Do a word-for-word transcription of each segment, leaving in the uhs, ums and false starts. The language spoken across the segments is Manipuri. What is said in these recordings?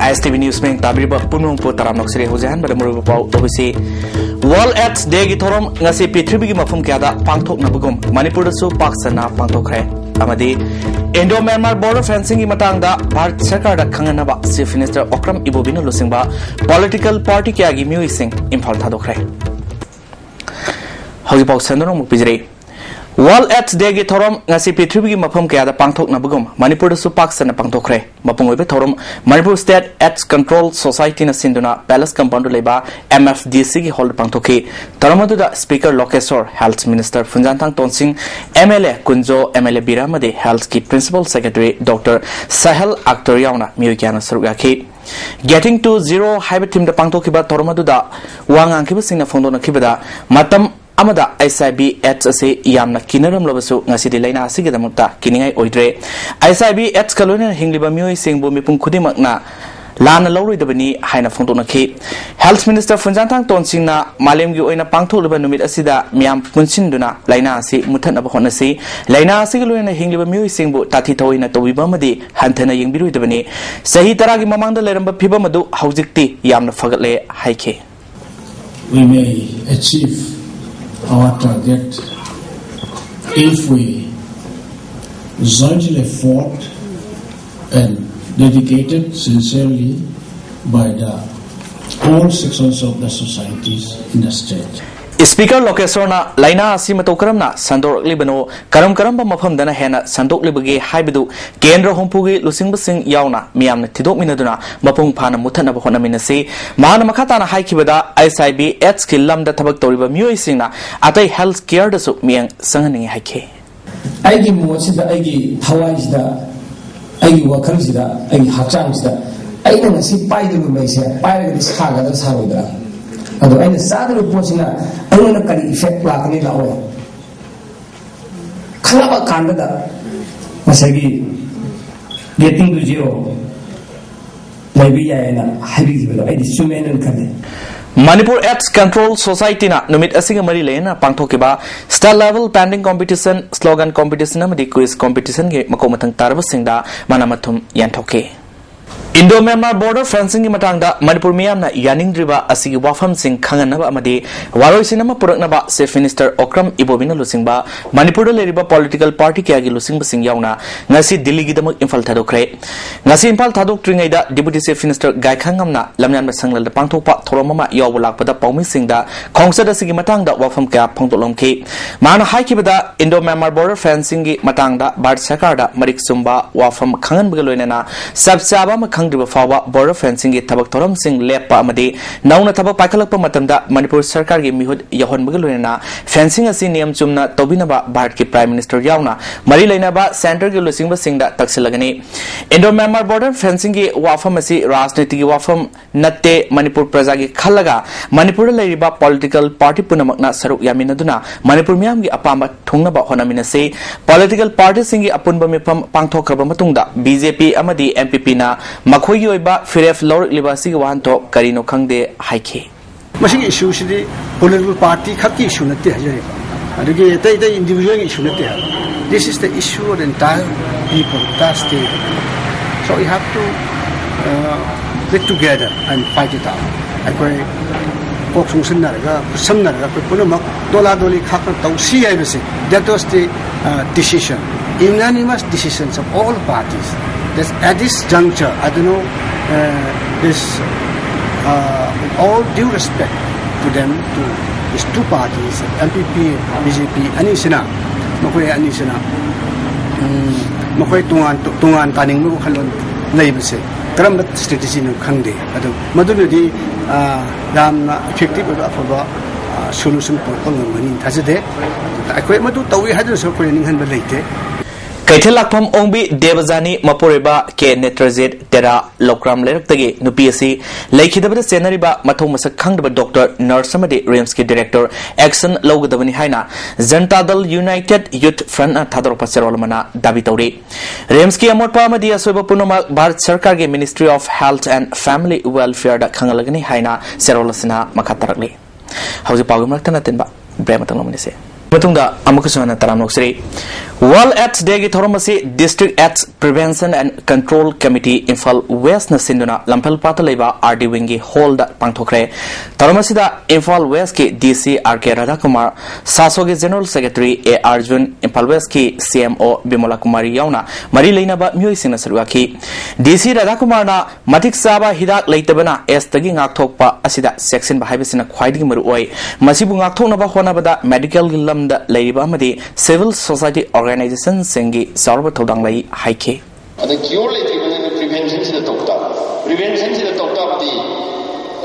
ꯑꯦꯁ ꯇꯤ ꯚꯤ ꯅ꯭ꯌꯨꯁ ꯃꯤꯡ ꯇꯥꯕꯤꯔꯤꯕ ꯄꯨꯝꯅꯃꯛꯄꯨ ꯇꯔꯥꯝꯅ ꯑꯣꯛꯆꯔꯤ꯫ ꯍꯧꯖꯤꯛ ꯑꯍꯥꯟꯕꯗ ꯃꯔꯨꯑꯣꯏꯕ ꯄꯥꯎ ꯇꯧꯕꯤꯁꯤ꯫ ꯋꯥꯔꯜꯗ ꯑꯦꯗꯁ ꯗꯦꯒꯤ ꯊꯧꯔꯝ ꯉꯁꯤ ꯄ꯭ꯔꯤꯊꯤꯕꯤꯒꯤ ꯃꯐꯝ ꯀꯌꯥꯗ ꯄꯥꯡꯊꯣꯛꯅꯕꯒꯨꯝ ꯃꯅꯤꯄꯨꯔꯗꯁꯨ ꯄꯥꯛ ꯁꯟꯅ ꯄꯥꯡꯊꯣꯛꯈ꯭ꯔꯦ꯫ ꯑꯃꯗꯤ ꯏꯟꯗꯣ ꯃ꯭ꯌꯥꯟꯃꯥꯔ ꯕꯣꯔꯗꯔ ꯐꯦꯟꯁꯤꯡꯒꯤ ꯃꯇꯥꯡꯗ ꯚꯥꯔꯠ ꯁꯔꯀꯥꯔꯗ ꯈꯪꯍꯟꯅꯕ ꯆꯤꯐ ꯃꯤꯅꯤꯁꯇꯔ ꯑꯣꯀ꯭ꯔꯝ ꯏꯕꯣꯕꯤꯅ ꯂꯨꯆꯤꯡꯕ ꯄꯣꯂꯤꯇꯤꯀꯦꯜ ꯄꯥꯔꯇꯤ ꯀꯌꯥꯒꯤ ꯃꯤꯑꯣꯏꯁꯤꯡ ꯏꯝꯐꯥꯜ ꯊꯥꯗꯣꯛꯈ꯭ꯔꯦ꯫ ꯍꯧꯖꯤꯛꯐꯥꯎ ꯁꯟꯗꯣꯛꯅ ꯑꯃꯨꯛ ꯄꯤꯖꯔꯤ꯫ ꯋꯥꯔꯜꯗ ꯑꯦꯗꯁ ꯗꯦꯒꯤ ꯊꯧꯔꯝ ꯉꯁꯤ ꯄ꯭ꯔꯤꯊꯤꯕꯤꯒꯤ ꯃꯐꯝ ꯀꯌꯥꯗ ꯄꯥꯡꯊꯣꯛꯅꯕꯒꯨꯝ ꯃꯅꯤꯄꯨꯔꯗꯁꯨ ꯄꯥꯛ ꯁꯟꯅ ꯄꯥꯡꯊꯣꯛꯈ꯭ꯔꯦ꯫ ꯃꯄꯨꯡ ꯑꯣꯏꯕ ꯊꯧꯔꯝ ꯃꯅꯤꯄꯨꯔ ꯁ꯭ꯇꯦꯠ ꯑꯦꯗꯁ ꯀꯟꯇ꯭ꯔꯣꯜ ꯁꯣꯁꯥꯏꯇꯤꯅ ꯁꯤꯟꯗꯨꯅ ꯄꯦꯂꯦꯁ ꯀꯝꯄꯥꯎꯟꯗ ꯂꯩꯕ ꯑꯦꯝ ꯑꯦꯐ ꯗꯤ ꯁꯤꯒꯤ ꯍꯣꯜꯗ ꯄꯥꯡꯊꯣꯛꯈꯤ꯫ ꯊꯧꯔꯝ ꯑꯗꯨꯗ speaker Lokeshwar, health minister Phungzathang Tonsing, M L A Kunjo, M L A Bira ꯑꯃꯗꯤ ꯍꯦꯜꯊꯀꯤ principal secretary doctor Sahel Akhtar ꯌꯥꯎꯅ ꯃꯤꯑꯣꯏ ꯀꯌꯥꯅ ꯁꯔꯨꯛ ꯌꯥꯈꯤ꯫ Getting to Zero ꯍꯥꯏꯕ ꯊꯤꯝꯗ ꯄꯥꯡꯊꯣꯛꯈꯤꯕ ꯊꯧꯔꯝ ꯑꯗꯨꯗ ꯋꯥ ꯉꯥꯡꯈꯤꯕꯁꯤꯡꯅ ꯐꯣꯡꯗꯣꯛꯅꯈꯤꯕꯗ, ꯃꯇꯝ ꯑꯃꯗ ꯑꯩꯆ ꯑꯥꯏ ꯚꯤ ꯑꯦꯗꯁ ꯑꯁꯤ ꯌꯥꯝꯅ ꯀꯤꯅꯔꯝꯂꯕꯁꯨ ꯉꯁꯤꯗꯤ ꯂꯥꯏꯅꯥ ꯑꯁꯤꯒꯤꯗꯃꯛꯇ ꯀꯤꯅꯤꯡꯉꯥꯏ ꯑꯣꯏꯗ꯭ꯔꯦ꯫ ꯑꯩꯆ ꯑꯥꯏ ꯚꯤ ꯑꯦꯗꯁꯀ ꯂꯣꯏꯅꯅ ꯍꯤꯡꯂꯤꯕ ꯃꯤꯑꯣꯏꯁꯤꯡꯕꯨ ꯃꯤꯄꯨꯝ ꯈꯨꯗꯤꯡꯃꯛꯅ ꯂꯥꯟꯅ ꯂꯧꯔꯣꯏꯗꯕꯅꯤ ꯍꯥꯏꯅ ꯐꯣꯡꯗꯣꯛꯅꯈꯤ꯫ ꯍꯦꯜꯊ ꯃꯤꯅꯤꯁꯇꯔ ꯐꯨꯟꯖꯥꯟꯊꯥꯡ ꯇꯣꯟꯁꯤꯡꯅ ꯃꯥꯂꯦꯝꯒꯤ ꯑꯣꯏꯅ ꯄꯥꯡꯊꯣꯛꯂꯤꯕ ꯅꯨꯃꯤꯠ ꯑꯁꯤꯗ ꯃꯤꯌꯥꯝ ꯄꯨꯟꯁꯤꯟꯗꯨꯅ ꯂꯥꯏꯅꯥ ꯑꯁꯤ ꯃꯨꯠꯊꯠꯅꯕ ꯍꯣꯠꯅꯁꯤ꯫ ꯂꯥꯏꯅꯥ ꯑꯁꯤꯒ ꯂꯣꯏꯅꯅ ꯍꯤꯡꯂꯤꯕ ꯃꯤꯑꯣꯏꯁꯤꯡꯕꯨ ꯇꯥꯊꯤ ꯇꯥꯑꯣꯏꯅ ꯇꯧꯕꯤꯕ ꯑꯃꯗꯤ ꯍꯟꯊꯅ ꯌꯦꯡꯕꯤꯔꯣꯏꯗꯕꯅꯤ꯫ ꯆꯍꯤ ꯇꯔꯥꯒꯤ ꯃꯃꯥꯡꯗ ꯂꯩꯔꯝꯕ ꯐꯤꯕꯝ ꯑꯗꯨ ꯍꯧꯖꯤꯛꯇꯤ ꯌꯥꯝꯅ ꯐꯒꯠꯂꯦ ꯍꯥꯏꯈꯤ꯫ We may achieve our target if we jointly fought and dedicated sincerely by the all sections of the societies in the state. Speaker ꯂꯣꯀꯦꯁꯣꯔꯅ ꯂꯥꯏꯅꯥ ꯑꯁꯤ ꯃꯇꯧ ꯀꯔꯝꯅ ꯁꯟꯗꯣꯔꯛꯂꯤꯕꯅꯣ, ꯀꯔꯝ ꯀꯔꯝꯕ ꯃꯐꯝꯗꯅ ꯍꯦꯟꯅ ꯁꯟꯗꯣꯛꯂꯤꯕꯒꯦ ꯍꯥꯏꯕꯗꯨ ꯀꯦꯟꯗ꯭ꯔ ꯍꯨꯝꯐꯨꯒꯤ ꯂꯨꯆꯤꯡꯕꯁꯤꯡ ꯌꯥꯎꯅ ꯃꯤꯌꯥꯝꯅ ꯊꯤꯗꯣꯛꯃꯤꯟꯅꯗꯨꯅ ꯃꯄꯨꯡ ꯐꯥꯅ ꯃꯨꯠꯊꯠꯅꯕ ꯍꯣꯠꯅꯃꯤꯟꯅꯁꯤ꯫ ꯃꯍꯥꯛꯅ ꯃꯈꯥ ꯇꯥꯅ ꯍꯥꯏꯈꯤꯕꯗ, ꯑꯩꯆ ꯑꯥꯏ ꯚꯤ ꯑꯦꯗꯁꯀꯤ ꯂꯝꯗ ꯊꯕꯛ ꯇꯧꯔꯤꯕ ꯃꯤꯑꯣꯏꯁꯤꯡꯅ ꯑꯇꯩ ꯍꯦꯜꯊ ꯀꯦꯌꯔꯗꯁꯨ ꯃꯤꯠꯌꯦꯡ ꯆꯪꯍꯟꯅꯤꯡꯏ ꯍꯥꯏꯈꯤ꯫ ꯑꯩꯒꯤ ꯃꯣꯠꯁꯤꯗ, ꯑꯩꯒꯤ ꯊꯋꯥꯏꯁꯤꯗ, ꯑꯩꯒꯤ ꯋꯥꯈꯜꯁꯤꯗ, ꯑꯩꯒꯤ ꯍꯛꯆꯥꯡꯁꯤꯗ ꯑꯩꯅ ꯉꯁꯤ ꯄꯥꯏꯗꯧꯔꯤꯕ ꯃꯩꯁꯦ ꯄꯥꯏꯔꯒꯗꯤ ꯁꯥꯒꯗ꯭ꯔꯥ ꯁꯥꯔꯣꯏꯗ꯭ꯔꯥ? ꯑꯗꯣ ꯑꯩꯅ ꯆꯥꯗꯧꯔꯤꯕ ꯄꯣꯠꯁꯤꯅ ꯑꯩꯉꯣꯟꯗ ꯀꯔꯤ ꯏꯐꯦꯛ ꯂꯥꯛꯀꯅꯤ ꯂꯥꯛꯑꯣꯏ? ꯈꯪꯂꯛꯑ ꯀꯥꯟꯗꯗ ꯉꯁꯥꯏꯒꯤ getting to zero ꯂꯩꯕ ꯌꯥꯏ ꯍꯥꯏꯅ ꯍꯥꯏꯕꯤꯈꯤꯕꯗꯣ ꯑꯩꯗꯤ ꯆꯨꯝꯃꯦꯅ ꯈꯜꯂꯤ꯫ ꯃꯅꯤꯄꯨꯔ ꯑꯦꯗꯁ ꯀꯟꯇ꯭ꯔꯣꯜ ꯁꯣꯁꯥꯏꯇꯤꯅ ꯅꯨꯃꯤꯠ ꯑꯁꯤꯒ ꯃꯔꯤ ꯂꯩꯅꯅ ꯄꯥꯡꯊꯣꯛꯈꯤꯕ state level painting competition, slogan competition ꯑꯃꯗꯤ ꯀ꯭ꯋꯤꯖ ꯀꯣꯝꯄꯤꯇꯤꯁꯟꯒꯤ ꯃꯀꯣꯛ ꯃꯊꯪ ꯇꯥꯔꯕꯁꯤꯡꯗ ꯃꯅꯥ ꯃꯊꯨꯝ ꯌꯦꯟꯊꯣꯛꯈꯤ꯫ Indo-Myanmar border fencingꯒꯤ ꯃꯇꯥꯡꯗ ꯃꯅꯤꯄꯨꯔ ꯃꯤꯌꯥꯝꯅ ꯌꯥꯅꯤꯡꯗ꯭ꯔꯤꯕ ꯑꯁꯤꯒꯤ ꯋꯥꯐꯝꯁꯤꯡ ꯈꯪꯍꯟꯅꯕ ꯑꯃꯗꯤ ꯋꯥꯔꯣꯏꯁꯤꯟ ꯑꯃ ꯄꯨꯔꯛꯅꯕ Chief Minister Okram Ibobiꯅ ꯂꯨꯆꯤꯡꯕ ꯃꯅꯤꯄꯨꯔꯗ ꯂꯩꯔꯤꯕ political party ꯀꯌꯥꯒꯤ ꯂꯨꯆꯤꯡꯕꯁꯤꯡ ꯌꯥꯎꯅ ꯉꯁꯤ ꯗꯤꯜꯂꯤꯒꯤꯗꯃꯛ ꯏꯝꯐꯥꯜ ꯊꯥꯗꯣꯛꯈ꯭ꯔꯦ꯫ ꯉꯁꯤ ꯏꯝꯐꯥꯜ ꯊꯥꯗꯣꯛꯇ꯭ꯔꯤꯉꯩꯗ Deputy Chief Minister ꯒꯥꯏꯈꯥꯉꯝꯅ ꯂꯝꯌꯥꯟꯕ ꯁꯪꯂꯦꯜꯗ ꯄꯥꯡꯊꯣꯛꯄ ꯊꯧꯔꯝ ꯑꯃ ꯌꯥꯎꯕ ꯂꯥꯛꯄꯗ ꯄꯥꯎꯃꯤꯁꯤꯡꯗ ꯈꯣꯡꯆꯠ ꯑꯁꯤꯒꯤ ꯃꯇꯥꯡꯗ ꯋꯥꯐꯝ ꯀꯌꯥ ꯐꯣꯡꯗꯣꯛꯂꯝꯈꯤ꯫ ꯃꯍꯥꯛꯅ ꯍꯥꯏꯈꯤꯕꯗ, Indo-Myanmar border fencingꯒꯤ ꯃꯇꯥꯡꯗ ꯚꯥꯔꯠ ꯁꯔꯀꯥꯔꯗ ꯃꯔꯤꯛ ꯆꯨꯝꯕ ꯋꯥꯐꯝ ꯈꯪꯍꯟꯕꯒ ꯂꯣꯏꯅꯅ ꯆꯞ ꯆꯥꯕ ꯑꯃ ꯈꯪꯗ꯭ꯔꯤꯕ ꯐꯥꯎꯕ border fencingꯒꯤ ꯊꯕꯛ ꯊꯧꯔꯝꯁꯤꯡ ꯂꯦꯞꯄ ꯑꯃꯗꯤ ꯅꯧꯅ ꯊꯕꯛ ꯄꯥꯏꯈꯠꯂꯛꯄ ꯃꯇꯝꯗ ꯃꯅꯤꯄꯨꯔ ꯁꯔꯀꯥꯔꯒꯤ ꯃꯤꯍꯨꯠ ꯌꯧꯍꯟꯕꯒ ꯂꯣꯏꯅꯅ fencing ꯑꯁꯤ ꯅꯤꯌꯝ ꯆꯨꯝꯅ ꯇꯧꯕꯤꯅꯕ ꯚꯥꯔꯠꯀꯤ Prime Minister ꯌꯥꯎꯅ ꯃꯔꯤ ꯂꯩꯅꯕ centreꯒꯤ ꯂꯨꯆꯤꯡꯕꯁꯤꯡꯗ ꯇꯛꯁꯤꯜꯂꯒꯅꯤ꯫ Indo-Myanmar border fencingꯒꯤ ꯋꯥꯐꯝ ꯑꯁꯤ ꯔꯥꯖꯅꯤꯇꯤꯒꯤ ꯋꯥꯐꯝ ꯅꯠꯇꯦ, ꯃꯅꯤꯄꯨꯔ ꯄ꯭ꯔꯖꯥꯒꯤ ꯈꯜꯂꯒ ꯃꯅꯤꯄꯨꯔꯗ ꯂꯩꯔꯤꯕ political party ꯄꯨꯝꯅꯃꯛꯅ ꯁꯔꯨꯛ ꯌꯥꯃꯤꯟꯅꯗꯨꯅ ꯃꯅꯤꯄꯨꯔ ꯃꯤꯌꯥꯝꯒꯤ ꯑꯄꯥꯝꯕ ꯊꯨꯡꯅꯕ ꯍꯣꯠꯅꯃꯤꯟꯅꯁꯤ꯫ Political partyꯁꯤꯡꯒꯤ ꯑꯄꯨꯟꯕ ꯃꯤꯐꯝ ꯄꯥꯡꯊꯣꯛꯈ꯭ꯔꯕ ꯃꯇꯨꯡꯗ BJP ꯑꯃꯗꯤ NPPꯅ ꯃꯈꯣꯏꯒꯤ ꯑꯣꯏꯕ ꯐꯤꯔꯦꯞ ꯂꯧꯔꯛꯂꯤꯕ ꯑꯁꯤꯒꯤ ꯋꯥꯍꯟꯊꯣꯛ ꯀꯔꯤꯅꯣ ꯈꯪꯗꯦ ꯍꯥꯏꯈꯤ꯫ ꯃꯁꯤꯒꯤ issueꯁꯤꯗꯤ political party ꯈꯛꯀꯤ issue ꯅꯠꯇꯦ ꯍꯥꯏꯖꯔꯤꯕ, ꯑꯗꯒꯤ ꯑꯇꯩ ꯑꯇꯩ individualꯒꯤ issue ꯅꯠꯇꯦ ꯍꯥꯏꯕ꯫ This is the issue of the entire people, entire state. So we have to uh, get together and fight it out. ꯑꯩꯈꯣꯏ ꯀꯣꯛ ꯆꯨꯡꯁꯤꯟꯅꯔꯒ, ꯈꯨꯠꯁꯝꯅꯔꯒ ꯑꯩꯈꯣꯏ ꯄꯨꯝꯅꯃꯛ ꯗꯣꯂꯥ ꯗꯣꯂꯤ ꯈꯥꯛꯇ ꯇꯧꯁꯤ ꯍꯥꯏꯕꯁꯤ, that was the uh, decision, unanimous decisions of all parties. That at this juncture, I don't know, uh, this, uh, with all due respect to them, to these two parties, NPP, BJP ꯑꯅꯤꯁꯤꯅ, ꯃꯈꯣꯏ ꯑꯅꯤꯁꯤꯅ ꯎꯝ, ꯃꯈꯣꯏ ꯇꯣꯉꯥꯟ ꯇꯣꯉꯥꯟ ꯇꯥꯅꯤꯡꯕ ꯋꯥꯈꯜꯂꯣꯟ ꯂꯩꯕꯁꯦ ꯀꯔꯝꯕ strategyꯅꯣ ꯈꯪꯗꯦ꯫ ꯑꯗꯨ ꯃꯗꯨꯅꯗꯤ ꯑ, ꯌꯥꯝꯅ effective ꯑꯣꯏꯕ ꯑꯐꯕ ꯑ, solution ꯄꯨꯔꯛꯄ ꯉꯝꯒꯅꯤ ꯊꯥꯖꯗꯦ꯫ ꯑꯗꯨꯗ ꯑꯩꯈꯣꯏ ꯃꯗꯨ ꯇꯧꯏ ꯍꯥꯏꯗꯨꯅꯁꯨ ꯑꯩꯈꯣꯏꯅ ꯅꯤꯡꯍꯟꯕ ꯂꯩꯇꯦ꯫ ꯀꯩꯊꯦꯜ ꯂꯥꯛꯐꯝ ꯑꯣꯡꯕꯤ ꯗꯦꯕꯖꯥꯅꯤ ꯃꯄꯨꯔꯣꯏꯕ ꯀꯦ ꯅꯦꯇ꯭ꯔꯖꯤꯠ ꯇꯦꯔꯥ ꯂꯧꯀ꯭ꯔꯥꯝ ꯂꯩꯔꯛꯇꯒꯤ ꯅꯨꯄꯤ ꯑꯁꯤ ꯂꯩꯈꯤꯗꯕꯗ ꯆꯦꯟꯅꯔꯤꯕ ꯃꯊꯧ ꯃꯁꯛ ꯈꯪꯗꯕ doctor, nurse ꯑꯃꯗꯤ RIMSꯀꯤ director action ꯂꯧꯒꯗꯕꯅꯤ ꯍꯥꯏꯅ ꯖꯟꯇꯥ ꯗꯜ United Youth Frontꯅ ꯊꯥꯗꯣꯔꯛꯄ ꯆꯦꯔꯣꯜ ꯑꯃꯅ ꯗꯥꯕꯤ ꯇꯧꯔꯤ꯫ RIMSꯀꯤ ꯑꯃꯣꯠꯄ ꯑꯃꯗꯤ ꯑꯁꯣꯏꯕ ꯄꯨꯝꯅꯃꯛ ꯚꯥꯔꯠ ꯁꯔꯀꯥꯔꯒꯤ Ministry of Health and Family Welfareꯗ ꯈꯪꯍꯜꯂꯒꯅꯤ ꯍꯥꯏꯅ ꯆꯦꯔꯣꯜ ꯑꯁꯤꯅ ꯃꯈꯥ ꯇꯥꯔꯛꯂꯤ꯫ ꯍꯧꯖꯤꯛ ꯄꯥꯎꯒꯤ ꯃꯔꯛꯇ ꯅꯠꯇꯤꯟꯕ break ꯑꯃꯇꯪ ꯂꯧꯃꯤꯟꯅꯁꯤ꯫ ꯃꯇꯨꯡꯗ ꯑꯃꯨꯛꯀꯁꯨ ꯍꯟꯅ ꯇꯔꯥꯝꯅ ꯑꯣꯛꯆꯔꯤ꯫ World AIDS Day ꯒꯤ ꯊꯧꯔꯝ ꯑꯁꯤ District AIDS Prevention and Control Committee, Imphal West ꯅ ꯁꯤꯟꯗꯨꯅ ꯂꯝꯐꯦꯜ ꯄꯥꯠꯇ ꯂꯩꯕ R D Wing ꯒꯤ hall ꯗ ꯄꯥꯡꯊꯣꯛꯈ꯭ꯔꯦ꯫ ꯊꯧꯔꯝ ꯑꯁꯤꯗ Imphal West ꯀꯤ D C R K Radhakumar, SASO ꯒꯤ General Secretary A Arjun, Imphal West ꯀꯤ C M O Bimola Kumari ꯌꯥꯎꯅ ꯃꯔꯤ ꯂꯩꯅꯕ ꯃꯤꯑꯣꯏꯁꯤꯡꯅ ꯁꯔꯨꯛ ꯌꯥꯈꯤ꯫ D C Radhakumar ꯅ ꯃꯇꯤꯛ ꯆꯥꯕ ꯍꯤꯗꯥꯛ ꯂꯩꯇꯕꯅ AIDS ꯇꯒꯤ ꯉꯥꯛꯊꯣꯛꯄ ꯑꯁꯤꯗ ꯆꯦꯛꯁꯤꯟꯕ ꯍꯥꯏꯕꯁꯤꯅ ꯈ꯭ꯋꯥꯏꯗꯒꯤ ꯃꯔꯨ ꯑꯣꯏ꯫ ꯃꯁꯤꯕꯨ ꯉꯥꯛꯊꯣꯛꯅꯕ ꯍꯣꯠꯅꯕꯗ medical ꯒꯤ ꯂꯝꯗ ꯂꯩꯔꯤꯕ ꯑꯃꯗꯤ civil society organization ꯁꯤꯡꯒꯤ ꯆꯥꯎꯔꯕ ꯊꯧꯗꯥꯡ ꯂꯩ ꯍꯥꯏꯈꯤ꯫ ꯑꯗ cure ꯂꯩꯇ꯭ꯔꯤꯕꯅꯤꯅ prevention ꯁꯤꯗ ꯇꯧ ꯇꯥꯕ꯫ Prevention ꯁꯤꯗ ꯇꯧ ꯇꯥꯕꯗꯤ,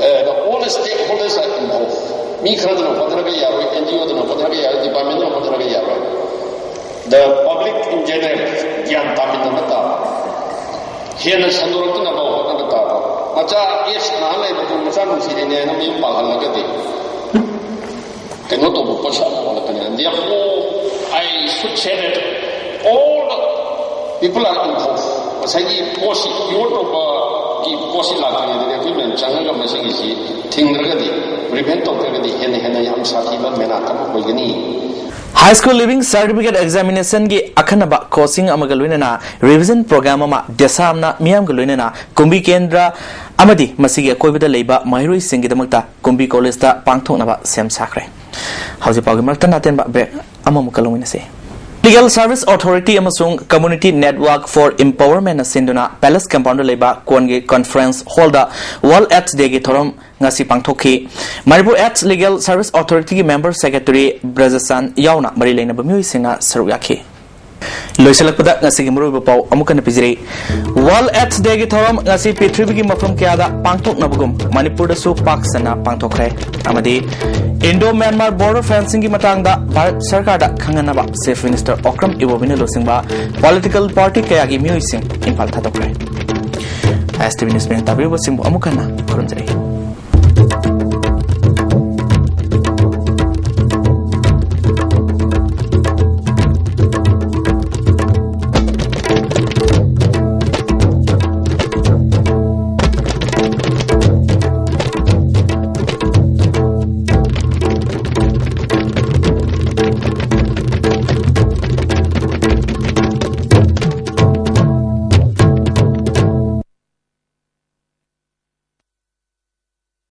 ꯑ, the all stakeholders are involved. ꯃꯤ ꯈꯔꯗꯨꯅ ꯍꯣꯠꯅꯔꯒ ꯌꯥꯔꯣꯏ, N G O ꯗꯨꯅ ꯍꯣꯠꯅꯔꯒ ꯌꯥꯔꯣꯏ, department ꯗꯨꯅ ꯍꯣꯠꯅꯔꯒ ꯌꯥꯔꯣꯏ꯫ The public in general ꯒ꯭ꯌꯥꯟ ꯇꯥꯃꯤꯟꯅꯕ ꯇꯥꯕ꯫ ꯍꯦꯟꯅ ꯁꯟꯗꯣꯔꯛꯇꯅꯕ ꯍꯣꯠꯅꯕ ꯇꯥꯕ꯫ ꯃꯆꯥ AIDS ꯅꯥ ꯂꯩꯕꯗꯨ ꯃꯆꯥ ꯅꯨꯡꯁꯤꯔꯤꯅꯦꯅ ꯃꯌꯨꯝ ꯄꯥꯜꯍꯜꯂꯒꯗꯤ ꯀꯩꯅꯣ ꯇꯧꯕ ꯄꯣꯠꯁꯛ ꯑꯃ ꯑꯣꯜꯂꯛꯀꯅꯤ꯫ And therefore, I should say that all the people are involved. ꯉꯁꯥꯏꯒꯤ ꯄꯣꯠꯁꯤ cure ꯇꯧꯕꯒꯤ ꯄꯣꯠꯁꯤ ꯂꯥꯛꯇ꯭ꯔꯤꯉꯩꯗꯗꯤ ꯑꯩꯈꯣꯏ ꯃꯌꯥꯝ ꯆꯪꯉꯒ ꯃꯁꯤꯒꯤꯁꯤ ꯊꯤꯡꯗ꯭ꯔꯒꯗꯤ, prevent ꯇꯧꯗ꯭ꯔꯒꯗꯤ ꯍꯦꯟꯅ ꯍꯦꯟꯅ ꯌꯥꯝ ꯁꯥꯊꯤꯕ ꯃꯦꯅꯥꯠ ꯑꯃ ꯑꯣꯏꯒꯅꯤ꯫ High School Leaving Certificate Examination ꯒꯤ ꯑꯈꯟꯅꯕ coaching ꯑꯃꯒ ꯂꯣꯏꯅꯅ revision program ꯑꯃ DESAM ꯅ ꯃꯤꯌꯥꯝꯒ ꯂꯣꯏꯅꯅ ꯀꯨꯝꯕꯤ ꯀꯦꯟꯗ꯭ꯔ ꯑꯃꯗꯤ ꯃꯁꯤꯒꯤ ꯑꯀꯣꯏꯕꯗ ꯂꯩꯕ ꯃꯍꯩꯔꯣꯏꯁꯤꯡꯒꯤꯗꯃꯛꯇ ꯀꯨꯝꯕꯤ college ꯇ ꯄꯥꯡꯊꯣꯛꯅꯕ ꯁꯦꯝ ꯁꯥꯈ꯭ꯔꯦ꯫ ꯍꯧꯖꯤꯛ ꯄꯥꯎꯒꯤ ꯃꯔꯛꯇ ꯅꯥꯇꯦꯟꯕ break ꯑꯃꯃꯨꯛꯀ ꯂꯧꯃꯤꯟꯅꯁꯤ꯫ Legal Service Authority ꯑꯃꯁꯨꯡ Community Network for Empowerment ꯅ ꯁꯤꯟꯗꯨꯅ Palace Compound ꯗ ꯂꯩꯕ ꯀꯣꯟꯒꯤ Conference Hall ꯗ World AIDS Day ꯒꯤ ꯊꯧꯔꯝ ꯉꯁꯤ ꯄꯥꯡꯊꯣꯛꯈꯤ꯫ Manipur AIDS Legal Service Authority ꯒꯤ Member Secretary ꯕ꯭ꯔꯖꯆꯥꯟ ꯌꯥꯎꯅ ꯃꯔꯤ ꯂꯩꯅꯕ ꯃꯤꯑꯣꯏꯁꯤꯡꯅ ꯁꯔꯨꯛ ꯌꯥꯈꯤ꯫ ꯂꯣꯏꯁꯤꯜꯂꯛꯄꯗ ꯉꯁꯤꯒꯤ ꯃꯔꯨꯑꯣꯏꯕ ꯄꯥꯎ ꯑꯃꯨꯛ ꯍꯟꯅ ꯄꯤꯖꯔꯤ꯫ World AIDS Day ꯒꯤ ꯊꯧꯔꯝ ꯉꯁꯤ ꯄ꯭ꯔꯤꯊꯤꯕꯤꯒꯤ ꯃꯐꯝ ꯀꯌꯥꯗ ꯄꯥꯡꯊꯣꯛꯅꯕꯒꯨꯝ ꯃꯅꯤꯄꯨꯔꯗꯁꯨ ꯄꯥꯛ ꯁꯟꯅ ꯄꯥꯡꯊꯣꯛꯈ꯭ꯔꯦ꯫ ꯑꯃꯗꯤ Indo Myanmar border fencing ꯒꯤ ꯃꯇꯥꯡꯗ ꯚꯥꯔꯠ ꯁꯔꯀꯥꯔꯗ ꯈꯪꯍꯟꯅꯕ Chief Minister ꯑꯣꯀ꯭ꯔꯝ ꯏꯕꯣꯕꯤꯅ ꯂꯨꯆꯤꯡꯕ political party ꯀꯌꯥꯒꯤ ꯃꯤꯑꯣꯏꯁꯤꯡ Imphal ꯊꯥꯗꯣꯛꯈ꯭ꯔꯦ꯫ S T V News ꯃꯤꯅ ꯇꯥꯕꯤꯔꯤꯕꯁꯤꯡꯕꯨ ꯑꯃꯨꯛ ꯍꯟꯅ ꯈꯨꯔꯨꯝꯖꯔꯤ꯫